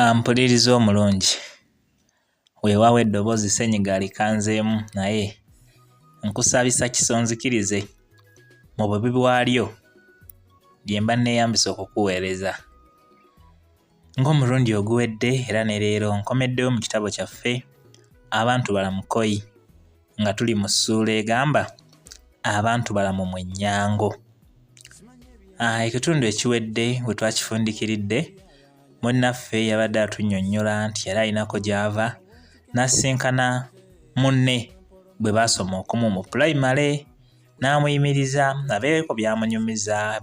Ampuliriza omulungi, weewaawo eddoboozi ssennyiga alikanzeemu naye nkusabisa kisa onzikirize mu bubi bwalyo lye mba nneeyambisa okukuweereza. Ng'omulundi oguwedde era ne leero nkomeddewo mu kitabo kyaffe Abantu Balamu Kkoyi nga tuli mu ssuula egamba Abantu Balamu Mwennyango. Ah, ekitundu ekiwedde we twakifundikiridde munnaffe yabadde atunnyonnyola nti yali alinako gy'ava n'asisinkana munne bwe baasoma okumu mu pulayimale n'amuyimiriza abeereko by'amunyumiza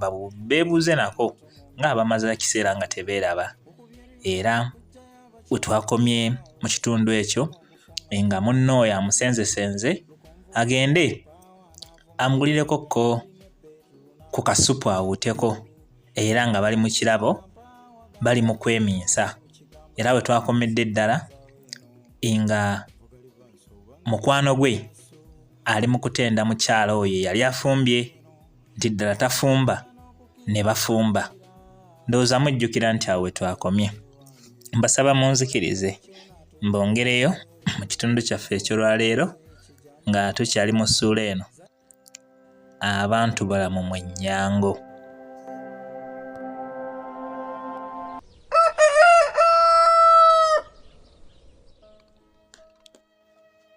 beebuuze nako ng'abamaze ekiseera nga tebeeraba era we twakomye mu kitundu ekyo nga munne oyo amusenzesenze agende amugulireko ko ku kasupu awuuteko era nga bali mu kirabo bali mu kweminsa era we twakomedde ddala nga mukwano gwe ali mu kutenda mukyala oyo eyali afumbye nti ddala tafumba ne bafumba ndowooza mujjukira nti awo we twakomye mbasaba munzikirize mbongereyo mu kitundu kyaffe eky'olwaleero nga tukyali mu ssuula eno abantu balamu mwennyango.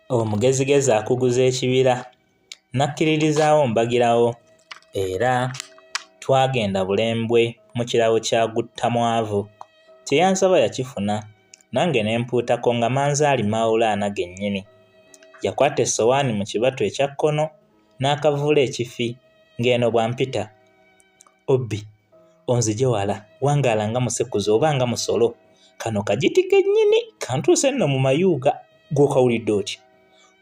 Omugezigezi akuguza ekibira n'akkiririzaawo mbagirawo era twagenda Bulembwe mu kirabo kya Guttamwavu. Kye yansaba yakifuna nange ne mpuutako nga manzaali maawule ana gennyini. Yakwata essowaani mu kibatu ekya kkono n'akavvula ekifi ng'eno bw'ampita, Obbi, onzigye wala, wangaala nga musekuzo oba nga musolo. Kano kagiti kennyini kantuuse nno mu mayuuga. Ggwe okawulidde otya?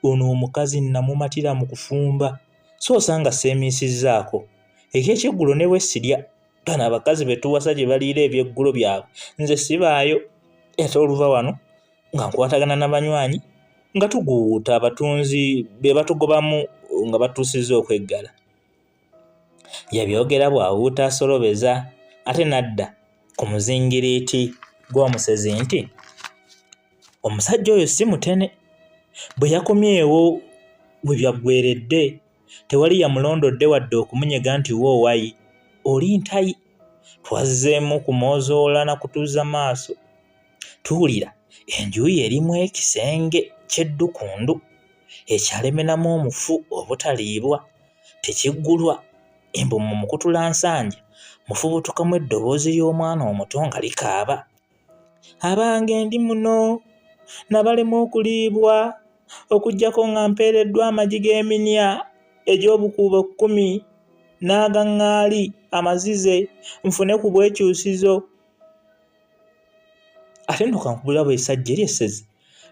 Ono omukazi nnamumatira mu kufumba, so osanga sseemiisizzaako. Eky'ekyeggulo ne bwe sirya, bano abakazi be tuwasa gye baliira ebyeggulo byabwe nze sibaayo. Ate oluva wano nga nkwatagana na banywanyi nga tuguwuuta abatunzi be batugobamu nga batuusizza okweggala. Yabyogera bw'awuuta asolobeza ate n'adda ku muzingiriiti gw'omusezi nti, Omusajja oyo si mutene, bwe yakomyewo we byaggweeredde tewali yamulondodde wadde okumunyega nti wo owayi oli ntayi. Twazzeemu kumoozoola na kutuzza maaso. Tuwulira enju ye erimu ekisenge ky'eddukundu ekyalemenamu omufu obutaliibwa, tekiggulwa, mbu mu mukutulansanja mufubutukamu eddoboozi ly'omwana omuto nga likaaba. Abange ndi muno, nabalema okuliibwa okuggyako nga mpeereddwa amagi g'eminya egy'obukuubo kkumi n'aga ŋŋaali amazize nfune ku bwekyusizo. Ate nno kankubulira bwe essajja eryo essezi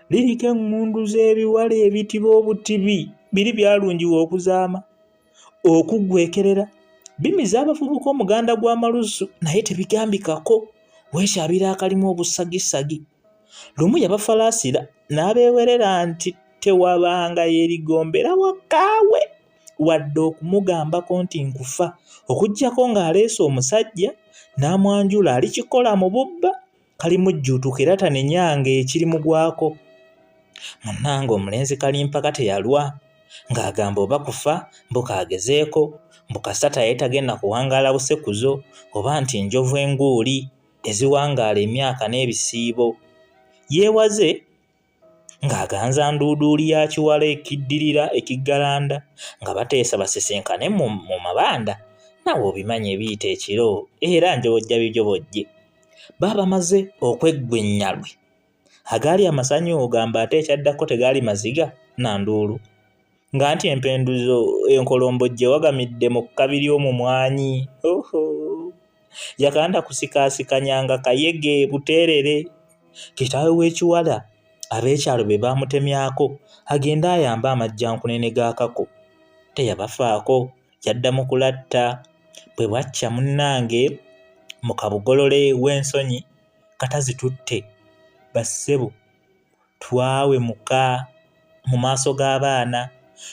liriko eŋŋundu z'ebiwala ebitiba obutibi biri byalungiwa okuzaama okuggwekerera bimiza abavubuka omuganda gw'amalusu naye tebigambikako weekyabira akalimu obusagisagi lumu yabafalaasira n'abeewerera nti tewabanga yerigombera wakaawe wadde okumugambako nti nkufa okuggyako ng'aleese omusajja n'amwanjula alikikola mu bubba kalimujjuutuka era tanenyanga ekirimugwako. Munnange omulenzi Kalimpaka teyalwa ng'agamba oba kufa mbu kaagezeeko mbu kasita taye tagenda kuwangaala busekuzo oba nti njovu enguuli eziwangaala emyaka n'ebisiibo. Yeewaze ng'aganza nduuduuli ya kiwala ekiddirira ekiggalanda nga bateesa basisinkane mu mabanda naawe obimanyi ebiyita ekiro era njobojja bijobojje. Baba bamaze okweggwa ennyalwe agaali amasanyu ogamba ate ekyaddako tegaali maziga na nduulu nga nti empenduzo enkolombojja ewagamidde mu kkabi ly'omumwanyi oho yakanda kusikaasikanya nga kayege buteerere kitaawe w'ekiwala ab'ekyalo be baamutemyako agende ayambe amajjankunene ga kako teyabafaako yadda mu kulatta bwe bwakya munnange mu kabugolole w'ensonyi kata zitutte bassebo twawemuka mu maaso g'abaana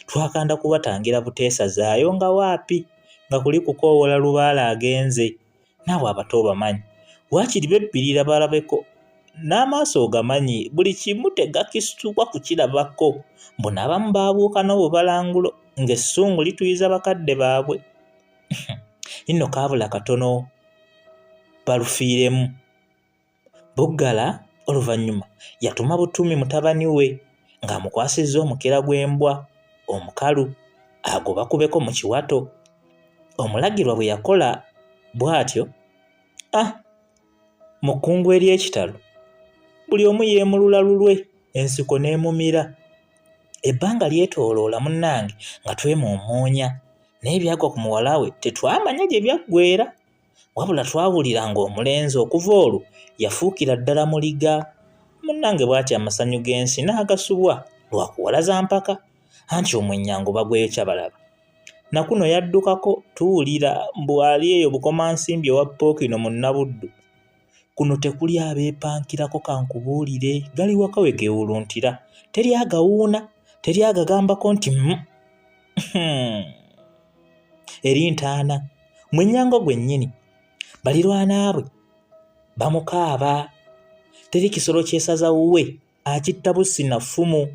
twakanda kubatangira buteesazaayo nga waapi nga kuli kukoowoola lubaale agenze naawe abato obamanyi waakiri bebbirira balabeko n'amaaso ogamanyi buli kimu tegakisubwa kukirabako mbu n'abamu baabuuka n'obubalangulo ng'essungu lituyiza bakadde baabwe. Nno kaabula katono balufiiremu. Buggala oluvannyuma yatuma butumi mutabani we ng'amukwasizza omukira gw'embwa omukalu agubakubeko mu kiwato. Omulagirwa bwe yakola bw'atyo, ah, mu kkungu ery'ekitalo buli omu yeemulula lulwe ensiko n'emumira. Ebbanga lyetooloola munnange nga twemuumuunya naye ebyagwa ku muwala we tetwamanya gye byaggweera. Wabula twawulira ng'omulenzi okuva olwo yafuukira ddala muliga. Munnange bw'atyo amasanyu g'ensi n'agasubwa lwa kuwalaza mpaka anti omwennyango bagweyokya balaba. Na kuno yaddukako tuwulira mbu ali eyo Bukomansimbi ewa Ppookino mu Nabuddu. Kuno tekuli abeepankirako kankubuulire gali waka we geewuluntira teri agawuuna teri agagambako nti mm. Eri ntaana mwenyango gwennyini balirwanaabwe bamukaaba teri kisolo kyesaza wuwe akitta bussi na ffumu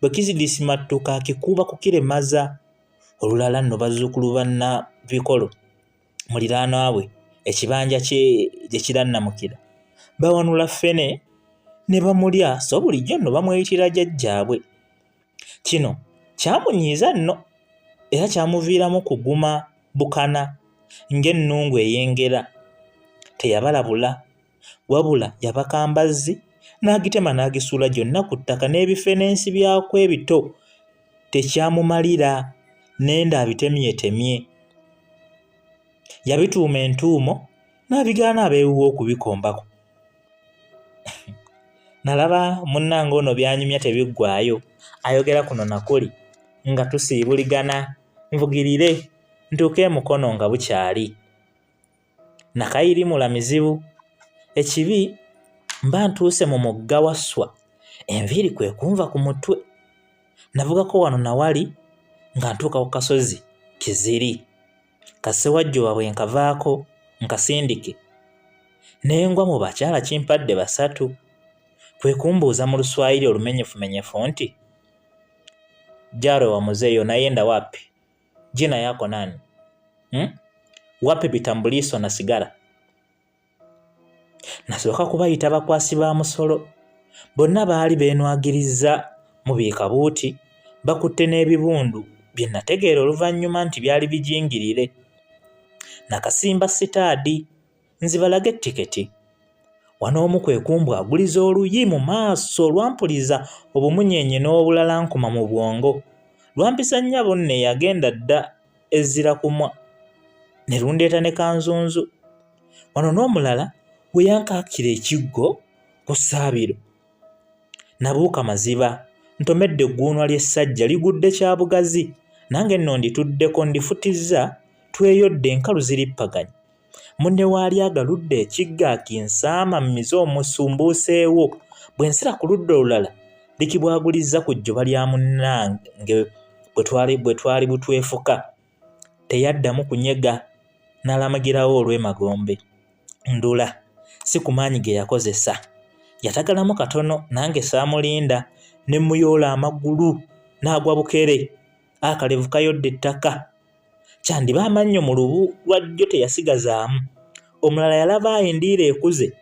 bwe kizidisimattuka akikuuba kukiremaza olulala nno bazzukulu ba Nabikolo muliraanwa we ekibanja kye gye kirannamukira bawanula ffene ne bamulya so bulijjo nno bamweyitira jjajjaabwe. Kino kyamunyiiza nno era kyamuviiramu kuguma bukana ng'ennungu eyengera. Teyabalabula wabula yabaka mbazzi n'agitema n'agisuula gyonna ku ttaka n'ebifenensi byakwo ebito tekyamumalira n'enda abitemyetemye. Yabituuma entuumo n'abigaana abeewuwo okubikombako. Nalaba munnange ono by'anyumya tebiggwaayo, ayogera kuno na kuli nga tusiibuligana nvugirire ntuuke e Mukono nga bukyali. Nakayirimula mizibu, ekibi mba ntuuse mu mugga Wasswa enviiri kwe kunva ku mutwe. Navugako wano na wali nga ntuuka ku kasozi Kiziri. Kasewajjuba bwe nkavaako nkasindike ne ngwa mu bakyala kimpadde basatu kwe kumbuuza mu Luswayiri olumenyefumenyefu nti, Jaro wa muzeeyi onayenda wapi? Jina yako nani? Wapi bitambuliso na sigara? Nasooka kubayita bakwasi ba musolo. Bonna baali beenwagirizza mu bikabuuti bakutte n'ebibundu bye nategeera oluvannyuma nti byali bijingirire. Nakasimba sitaadi nzibalage tiketi. Wano omu kwe kumbwaguliza oluyi mu maaso olwampuliza obumunyenye n'obulalankuma mu bwongo. Lwampisa nnyabo nno eyagenda dda ezzira kumwa ne lundeeta ne kanzunzu. Wano n'omulala we yankaakira ekiggo ku ssaabiro. Nabuuka maziba, ntomedde egguunwa ly'essajja ligudde kya bugazi, nange nno ndituddeko ndifutizza, tweyodde enkalu zirippaganye. Munne waali agaludde ekiggo akinsaama mmize omusu mbuuseewo, bwe nsira ku ludda olulala likibwagulizza ku jjoba lya munnange bwe twali butwefuka. Teyaddamu kunyega n'alamagirawo olw'emagombe. Ndula si ku maanyi ge yakozesa. Yatagalamu katono nange saamulinda ne mmuyoola amagulu n'agwa bukere. Akalevu kayodde ettaka. Kyandiba amannyo mu lubu lwa ddyo teyasigazaamu. Omulala yalaba endiiro ekuze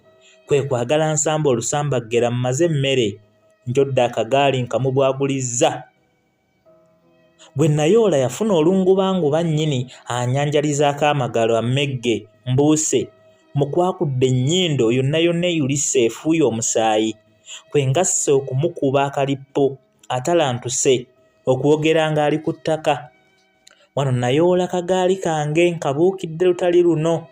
kwe kwagala nsamba olusambaggera mmaze emmere njodde akagaali nkamubwagulizza. Gwe nayoola yafuna olungubanguba nnyini anyanjalizaako amagalo ammegge mbuuse mukwakudde ennyindo yonna yonna eyulise efuuye omusaayi kwe ngasse okumukuba akalippo atalantuse okwogera ng'ali ku ttaka. Wano nayoola kagaali kange nkabuukidde lutali luno.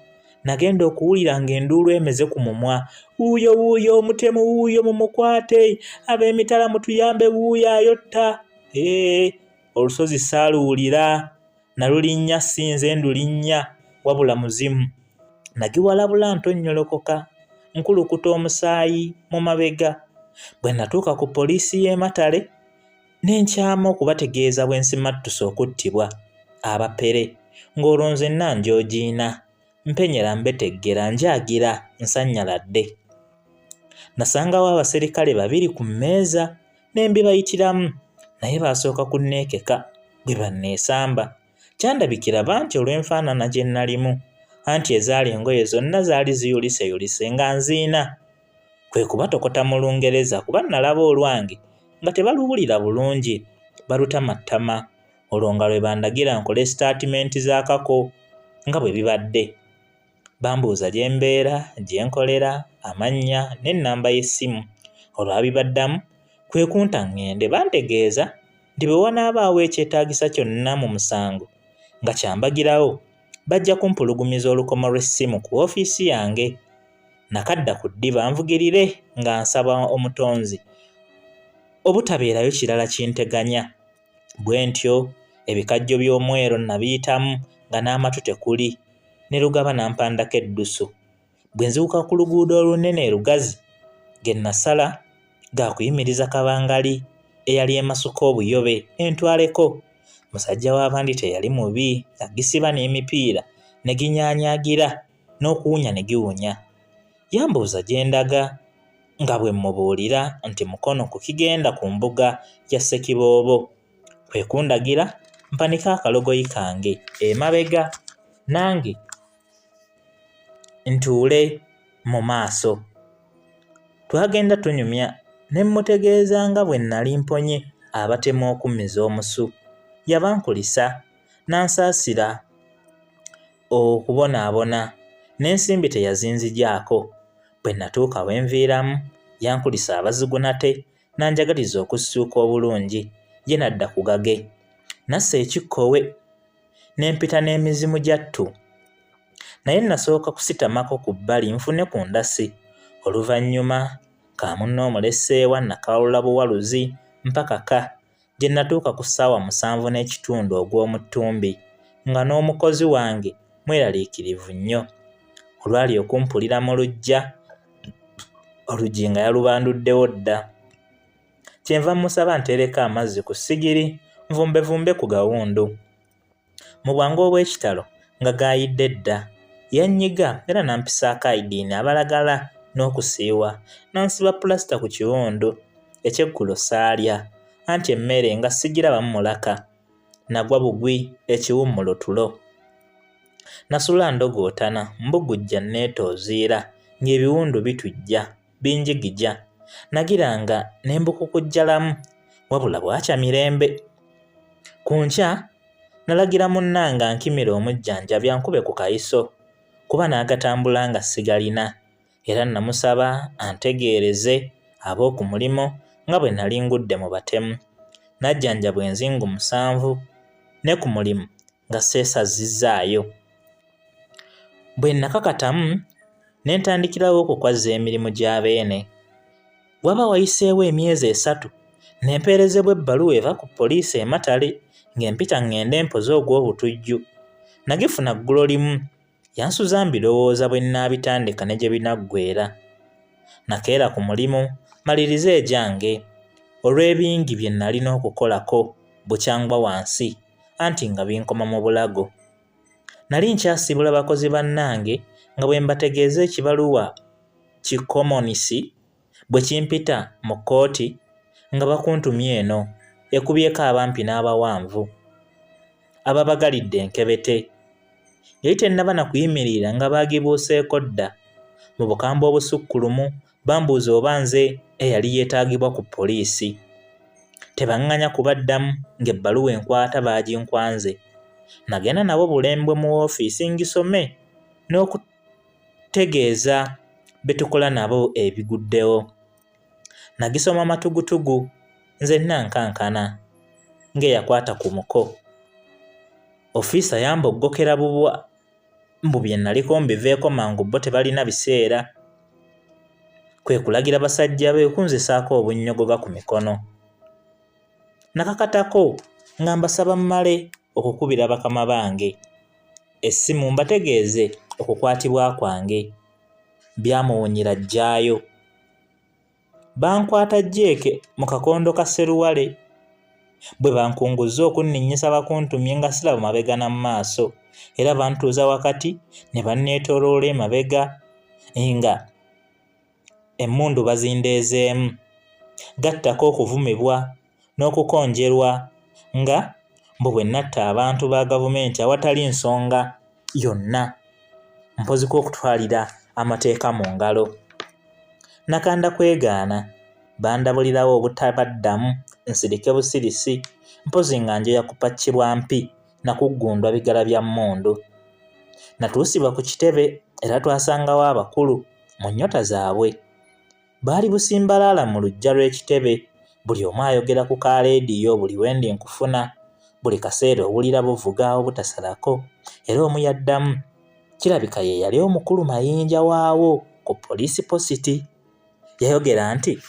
Nagenda okuwulira ng'enduulu emeze ku mumwa. Wuuyo wuuyo omutemu wuuyo mumukwate! Ab'emitala mutuyambe wuuyo ayotta! Ee, olusozi saaluwulira, nalulinnya si nze ndulinnya wabula muzimu. Nagiwalabula ntonnyolokoka, nkulukuta omusaayi mu mabega. Bwe natuuka ku poliisi y'e Matale, ne nkyama okubategeeza bwe nsimattuse okuttibwa abapere ng'olwo nzenna njoogiina, mpenyera mbeteggera, njagira, nsannyaladde. Nasangawo abaserikale babiri ku mmeeza ne mbibayitiramu naye baasooka kunneekeka bwe banneesamba. Kyandabikira banti olw'enfaanana gye nnalimu anti ezaali engoye zonna zaali ziyuliseyulise nga nziina. Kwe kubatokota mu Lungereza kuba nalaba olwange nga tebaluwulira bulungi balutamattama olwo nga lwe bandagira nkole sitaatimenti z'akako nga bwe bibadde. Bambuuza gye mbeera, gye nkolera, amannya n'ennamba y'essimu. Olwabibaddamu kwe kunta ŋŋende bantegeeza nti bwe wanaabaawo ekyetaagisa kyonna mu musango nga kya mbagirawo bajja kumpulugumiza olukomo lw'essimu ku ofiisi yange. Nakadda ku ddiba nvugirire nga nsaba Omutonzi obutabeerayo kirala kinteganya. Bwentyo ebikajjo by'omwero nabiyitamu nga n'amatu tekuli ne Lugaba n'ampandako eddusu. Bwe nziguka ku luguudo olunene e Lugazi, ge nasala ga kuyimiriza kabangali eyali emasuka obuyobe entwaleko. Musajja w'abandi teyali mubi agisiba n'emipiira ne ginyaanyaagira n'okuwunya ne giwunya. Yambuuza gye ndaga nga bwe mmubuulira nti Mukono ku kigenda ku mbuga ya Ssekiboobo. Kwe kundagira mpanike akalogoyi kange emabega nange ntuule mu maaso. Twagenda tunyumya ne mmutegeeza nga bwe nnali mponye abatemu okummiza omusu. Yabankulisa n'ansaasira okubonaabona n'ensimbi teyazinzigyako. Bwe natuuka we nviiramu yankulisa abazigu nate n'anjagaliza okussuuka obulungi ye n'adda ku gage. Nassa ekikkowe ne mpita n'emizimu gya ttu. Naye nasooka kusitamako ku bbali nfune ku ndasi. Oluvannyuma ka munno omuleseewa nakawalula buwaluzi mpaka ka gye natuuka ku ssaawa 7:30 ogw'omu ttumbi nga n'omukozi wange mweraliikirivu nnyo. Olwali okumpulira mu luggya, oluggi nga yalubanduddewo dda. Kyenva mmusaba nteereko amazzi ku ssigiri nvumbevumbe ku gawundu. Mu bwangu obw'ekitalo nga gaayidde dda, yannyiga era n'ampisaako ayidiini abalagala n'okusiiwa n'ansiba pulasita ku kiwundu. Ekyeggulo saalya anti emmere nga sigirabamu mulaka. Nagwa bugwi ekiwummulo tulo. Nasula ndogootana, mbugujja nneetooziira ng'ebiwundu bitujja, binjigija. Nagiranga ne mbukukujjalamu wabula bwakya mirembe. Ku nkya nalagira munnange ankimire omujjanjabi ankube ku kayiso kuba n'agatambula nga sigalina era namusaba antegeereze ab'oku mulimu nga bwe nali ngudde mu batemu. Najjanjabwa enzingu 7 ne ku mulimu nga seesazizzaayo. Bwe nakakatamu ne ntandikirawo okukwazza emirimu gya Beene. Waba wayiseewo emyezi 3 ne mpeerezebwa ebbaluwa eva ku poliisi e Matale ng'empita ŋŋende mpoze ogw'obutujju. Nagifuna ggulo limu, yansuza mbirowooza bwe nnaabitandika ne gye binaggweera. Nakeera ku mulimu malirize egyange olw'ebingi bye nnalina okukolako bukyangwa wansi anti nga binkoma mu bulago. Nali nkyasiibula bakozi bannange nga bwe mbategeeza ekibaluwa kikomonisi bwe kimpita mu kkooti nga bakuntumye eno ekubyeko abampi n'abawanvu ababagalidde enkebete. Yali tennaba na kuyimirira nga baagibuuseeko dda. Mu bukambwe obusukkulumu bambuuza oba nze eyali yeetaagibwa ku poliisi. Tebaŋŋanya kubaddamu ng'ebbaluwa enkwata baaginkwanze. Nagenda nabo bulembwe mu woofiisi ngisome n'okutegeeza be tukola nabo ebiguddewo. Nagisoma matugutugu nzenna nkankana ng'eyakwata ku muko. Ofiisa yamboggokera bubwa mbu bye naliko mbiveeko mangu bo tebalina biseera. Kwe kulagira basajja be okunzisaako obunnyogoga ku mikono. Nakakatako nga mbasaba mmale okukubira bakama bange essimu mbategeeze okukwatibwa kwange. Byamuwunyira ajjaayo. Bankwata jjeeke mu kakondo ka Sseruwale. Bwe bankunguzza okunninnyisa bakuntumye nga siraba mabega na mu maaso era bantuuza wakati ne banneetooloola emabega nga Emmundu bazindeezeemu. Gattako okuvumibwa n'okukonjerwa nga mbu bwe natta abantu ba gavumenti awatali nsonga yonna mpoziko okutwalira amateeka mu ngalo. Nakanda kwegaana bandabulirawo obutabaddamu nsirike busirisi mpozi nga njoya kupakkibwa mpi na kuggundwa bigala bya mmundu. Natuusibwa ku kitebe era twasangawo abakulu mu nnyota zaabwe. Baali busimbalaala mu luggya lw'ekitebe buli omu ayogera ku ka leediyo buli wendi nkufuna buli kaseera owulira buvuga obutasalako era omu yaddamu kirabika ye yali omukulu Mayinja waawo ku poliisi positi yayogera nti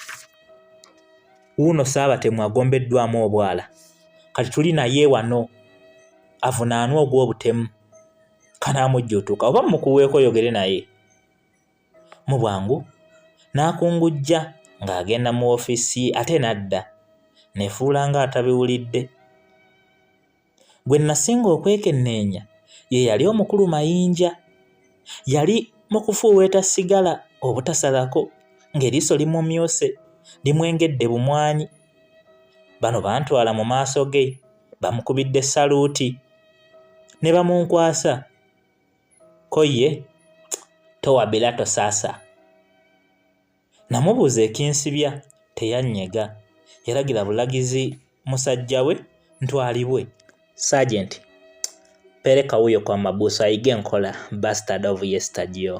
wuuno Ssaabatemu agombeddwamu obwala kati tuli naye wano avunaanwe ogw'obutemu kanaamujjuutuka oba mmukuweeko oyogere naye. Mu bwangu n'akungujja ng'agenda mu woofiisi ye ate n'adda. Nefuula ng'atabiwulidde. Gwe nasinga okwekenneenya ye yali omukulu Mayinja. Yali mu kufuuweeta ssigala obutasalako ng'eriiso limumyuse limwengedde bumwanyi. Bano bantwala mu maaso ge bamukubidde saluuti ne bamunkwasa. Ko ye, Towa bilato sasa. Namubuuza ekinsibya teyannyega yalagira bulagizi musajja we ntwalibwe. Sergeant, Peleka huyo kwa mabusu ayige enkola bastard of yesterday.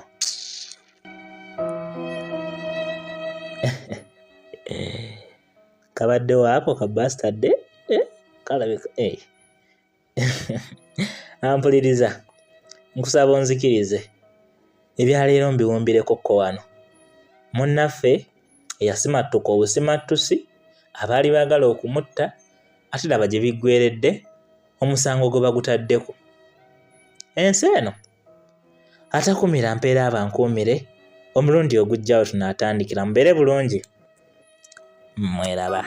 Kabadde waako ka bastard eh? Kalabika eh. Ampuliriza nkusaba onzikirize ebyaleero mbiwumbireko ko wano. Munnaffe eyasimattuka obusimattusi abaali baagala okumutta ate laba gye biggweeredde omusango gwe bagutaddeko. Ensi eno atakumira mpeera abankuumire omulundi ogujja we tunaatandikira mubeere bulungi mweraba.